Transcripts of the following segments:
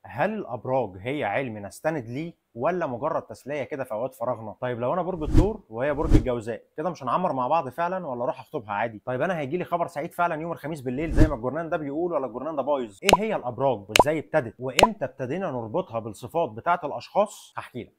هل الابراج هي علم نستند ليه ولا مجرد تسلية كده في اوقات فراغنا؟ طيب لو انا برج الثور وهي برج الجوزاء كده مش هنعمر مع بعض فعلا ولا اروح اخطبها عادي؟ طيب انا هيجي لي خبر سعيد فعلا يوم الخميس بالليل زي ما الجورنان ده بيقول ولا الجورنان ده بايظ؟ ايه هي الابراج وازاي ابتدت وامتى ابتدينا نربطها بالصفات بتاعه الاشخاص؟ هحكي لك.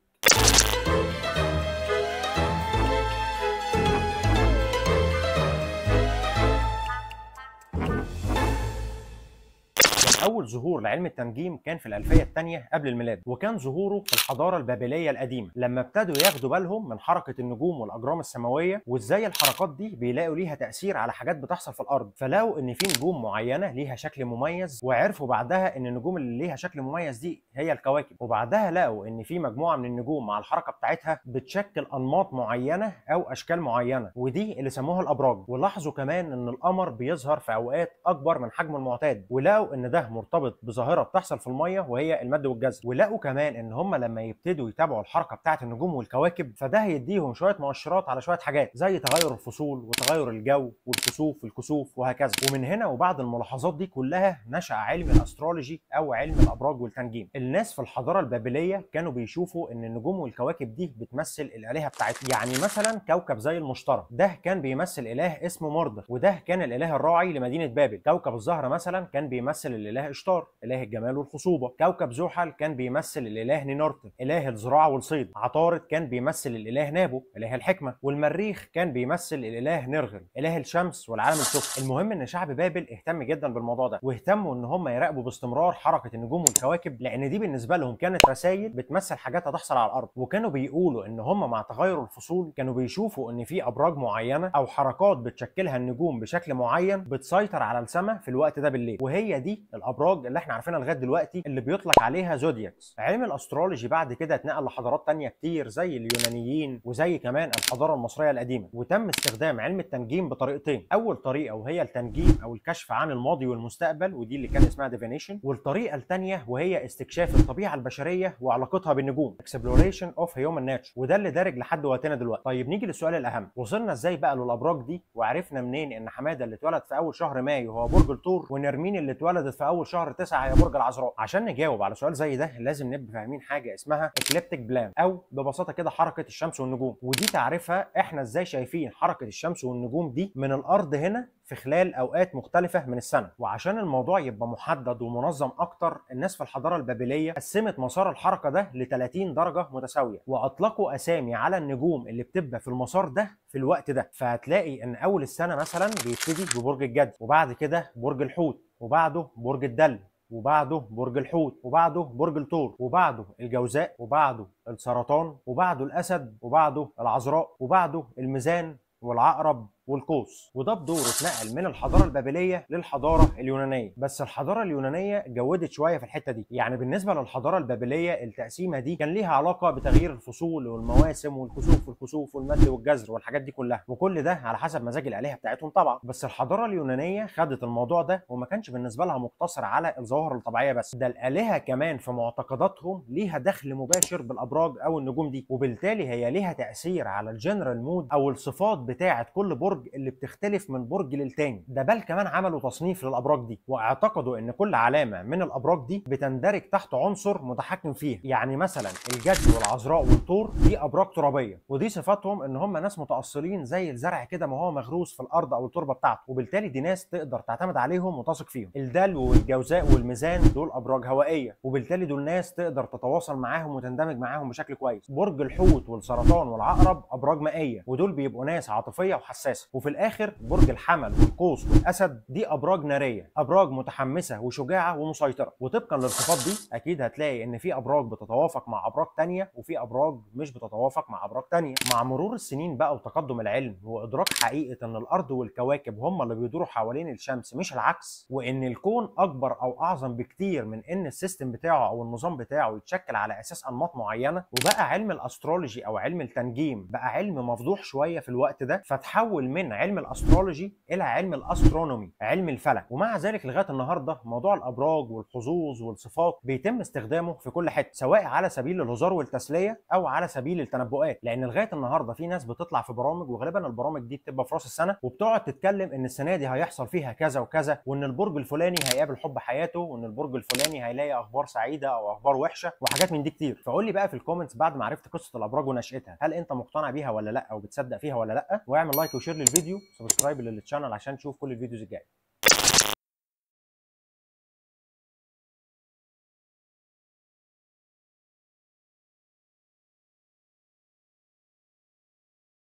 أول ظهور لعلم التنجيم كان في الألفية الثانية قبل الميلاد، وكان ظهوره في الحضارة البابلية القديمة لما ابتدوا ياخدوا بالهم من حركة النجوم والأجرام السماوية وإزاي الحركات دي بيلاقوا ليها تأثير على حاجات بتحصل في الأرض. فلقوا إن في نجوم معينة ليها شكل مميز، وعرفوا بعدها إن النجوم اللي ليها شكل مميز دي هي الكواكب، وبعدها لقوا إن في مجموعة من النجوم مع الحركة بتاعتها بتشكل أنماط معينة أو أشكال معينة، ودي اللي سموها الأبراج. ولاحظوا كمان إن القمر بيظهر في أوقات أكبر من حجمه المعتاد، ولقوا إن ده مرتبط بظاهره بتحصل في المية وهي المد والجزر. ولقوا كمان ان هم لما يبتدوا يتابعوا الحركة بتاعه النجوم والكواكب فده هيديهم شوية مؤشرات على شوية حاجات زي تغير الفصول وتغير الجو والخسوف والكسوف وهكذا. ومن هنا وبعد الملاحظات دي كلها نشأ علم ال astrology او علم الابراج والتنجيم. الناس في الحضارة البابليه كانوا بيشوفوا ان النجوم والكواكب دي بتمثل الالهة بتاعتهم، يعني مثلا كوكب زي المشتري ده كان بيمثل اله اسمه مردخ، وده كان الاله الراعي لمدينة بابل. كوكب الزهرة مثلا كان بيمثل الاله اشتار اله الجمال والخصوبه. كوكب زحل كان بيمثل الاله نينورت اله الزراعة والصيد. عطارد كان بيمثل الاله نابو اله الحكمة، والمريخ كان بيمثل الاله نرغل اله الشمس والعالم السفلي. المهم ان شعب بابل اهتم جدا بالموضوع ده، واهتموا ان هم يراقبوا باستمرار حركة النجوم والكواكب، لان دي بالنسبة لهم كانت رسائل بتمثل حاجات هتحصل على الارض. وكانوا بيقولوا ان هم مع تغير الفصول كانوا بيشوفوا ان في ابراج معينة او حركات بتشكلها النجوم بشكل معين بتسيطر على السماء في الوقت ده بالليل، وهي دي الابراج اللي احنا عارفينها لغاية دلوقتي اللي بيطلق عليها zodiacs. علم ال astrology بعد كده اتنقل لحضارات تانية كتير زي اليونانيين وزي كمان الحضارة المصرية القديمة، وتم استخدام علم التنجيم بطريقتين. اول طريقه وهي التنجيم او الكشف عن الماضي والمستقبل، ودي اللي كان اسمها divination، والطريقة الثانية وهي استكشاف الطبيعة البشرية وعلاقتها بالنجوم exploration of human nature، وده اللي دارج لحد وقتنا دلوقتي. طيب نيجي للسؤال الاهم، وصلنا ازاي بقى للابراج دي وعرفنا منين ان حمادة اللي اتولد في اول شهر مايو هو برج الثور ونرمين اللي اتولدت في اول شهر 9 هي برج العذراء؟ عشان نجاوب على سؤال زي ده لازم نبقى فاهمين حاجة اسمها ecliptic plane، او ببساطة كده حركة الشمس والنجوم، ودي تعريفها احنا ازاي شايفين حركة الشمس والنجوم دي من الارض هنا في خلال اوقات مختلفة من السنة. وعشان الموضوع يبقى محدد ومنظم اكتر، الناس في الحضارة البابليه قسمت مسار الحركة ده ل 30 درجه متساوية، واطلقوا اسامي على النجوم اللي بتبقى في المسار ده في الوقت ده. فهتلاقي ان اول السنة مثلا بيبتدي ببرج الجدي، وبعد كده برج الحوت، وبعده برج الدلو، وبعده برج الحوت، وبعده برج الثور، وبعده الجوزاء، وبعده السرطان، وبعده الاسد، وبعده العذراء، وبعده الميزان والعقرب والقوس. وده بدوره اتنقل من الحضارة البابليه للحضاره اليونانية، بس الحضارة اليونانية جودت شوية في الحتة دي. يعني بالنسبة للحضاره البابليه التقسيمه دي كان ليها علاقة بتغيير الفصول والمواسم والكسوف والخسوف والمد والجزر والحاجات دي كلها، وكل ده على حسب مزاج الالهة بتاعتهم طبعا. بس الحضارة اليونانية خدت الموضوع ده وما كانش بالنسبة لها مقتصر على الظواهر الطبيعية بس، ده الالهة كمان في معتقداتهم ليها دخل مباشر بالابراج او النجوم دي، وبالتالي هي ليها تاثير على ال general mood او الصفات بتاعه كل برج اللي بتختلف من برج للتاني. ده بل كمان عملوا تصنيف للابراج دي، واعتقدوا ان كل علامة من الابراج دي بتندرج تحت عنصر متحكم فيها. يعني مثلا الجدي والعذراء والثور دي ابراج ترابيه، ودي صفاتهم ان هم ناس متاصلين زي الزرع كده ما هو مغروس في الارض او التربة بتاعته، وبالتالي دي ناس تقدر تعتمد عليهم وتثق فيهم. الدلو والجوزاء والميزان دول ابراج هوائية، وبالتالي دول ناس تقدر تتواصل معاهم وتندمج معاهم بشكل كويس. برج الحوت والسرطان والعقرب ابراج مائية، ودول بيبقوا ناس عاطفية وحساسه. وفي الاخر برج الحمل والقوس والاسد دي ابراج نارية، ابراج متحمسة وشجاعة ومسيطره. وطبقا للصفات دي اكيد هتلاقي ان في ابراج بتتوافق مع ابراج تانية وفي ابراج مش بتتوافق مع ابراج تانية. مع مرور السنين بقى وتقدم العلم وادراك حقيقة ان الارض والكواكب هم اللي بيدوروا حوالين الشمس مش العكس، وان الكون اكبر او اعظم بكتير من ان ال system بتاعه او النظام بتاعه يتشكل على اساس انماط معينة، وبقى علم ال astrology او علم التنجيم بقى علم مفضوح شوية في الوقت ده، فتحول من علم ال astrology الى علم ال astronomy، علم الفلك. ومع ذلك لغاية النهارده موضوع الابراج والحظوظ والصفات بيتم استخدامه في كل حتة، سواء على سبيل الهزار والتسليه او على سبيل التنبؤات، لان لغاية النهارده في ناس بتطلع في برامج، وغالبا البرامج دي بتبقى في راس السنة، وبتقعد تتكلم ان السنة دي هيحصل فيها كذا وكذا، وان البرج الفلاني هيقابل حب حياته، وان البرج الفلاني هيلاقي اخبار سعيدة او اخبار وحشة وحاجات من دي كتير. فقول لي بقى في ال comments بعد ما عرفت قصة الابراج ونشاتها، هل انت مقتنع بيها ولا لا، او بتصدق فيها ولا لا؟ واعمل like و share للفيديو، subscribe لل channel عشان تشوف كل ال videos الجاية.